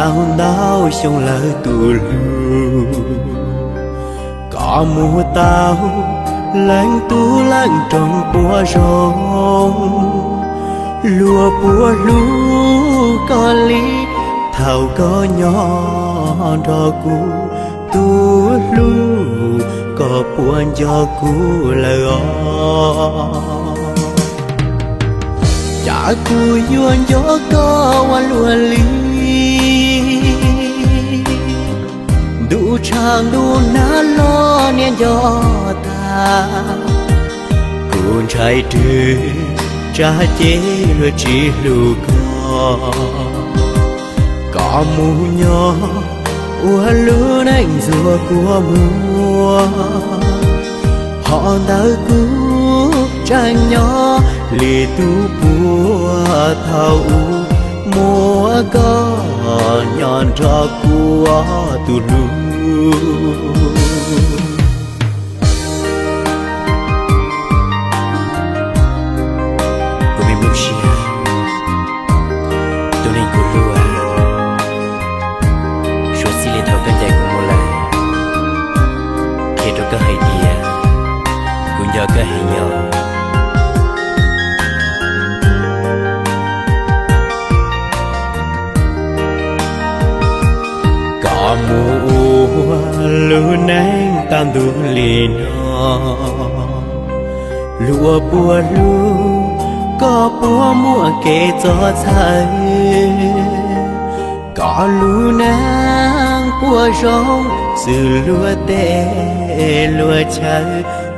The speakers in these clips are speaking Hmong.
Tau ntau xyoo lawm tus hlub, koj mus tau leej tub leej roog puas zoo, luag puas hlub koj li thaum koj nyob nrog kuv, tus hlub koj puas nco kuv lawm os? Cas kuv yuav nco koj ua luaj li, ntuj tshaj ntuj nag los niaj nco tag, kuv ntshai rwg tsam ces luag tsis hlub koj. Koj mus nyob ua lub neej ntxuag kua muag, ho ntawm kuv tseem nyob li tus puag thaum ub, muab koj nyob nrog kuv tus hlub. Kuv me Muj Sia, tus neeg kuv hlub, suav txij li thaum koj ncaim kuv mus lawm, qhia rau koj hais tias kuv nco koj heev yom. Koj mus ua lub neej tag ntuj li no, luag puas hlub koj, puas muaj kev txom txhawj, koj lub neej puas zoo xws luag tej luag chaw,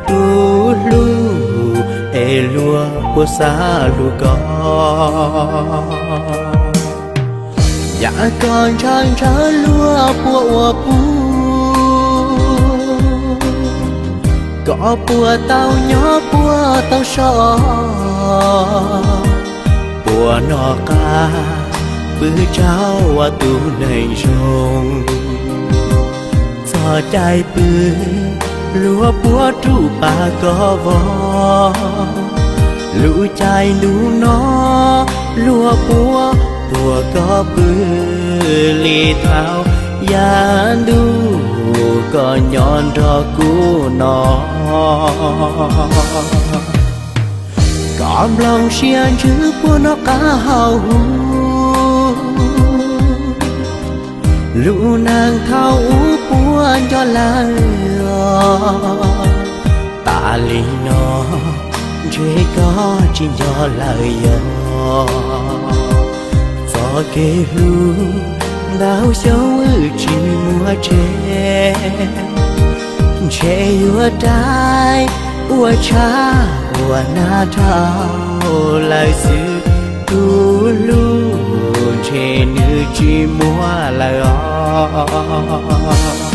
tus hlub es luag puas xav hlub koj. Yam koj ntshaw ntshaw luag puas ua puv, koj puas tau nyob puas tau so, puas noj qab pw tsaug ua tus neeg zoo. Txoj cai pw luag puas rub pab koj vog, lub caij ntuj no luag puas tuag koj pw li thaum yav ntuj koj nyob nrog kuv no. Koj nplooj siab ntsws puas noj qab haus huv, lub neej thaum ub puas nco lawm os. Tas li no ntshe koj tsis nco lawm yog, txoj kev hlub ntau xyoo wb tsis muaj tseg, ntshe yuav rais ua tshab ua nag dhau lawm xwb, tus hlub ntshe nws tsis muaj lawm os.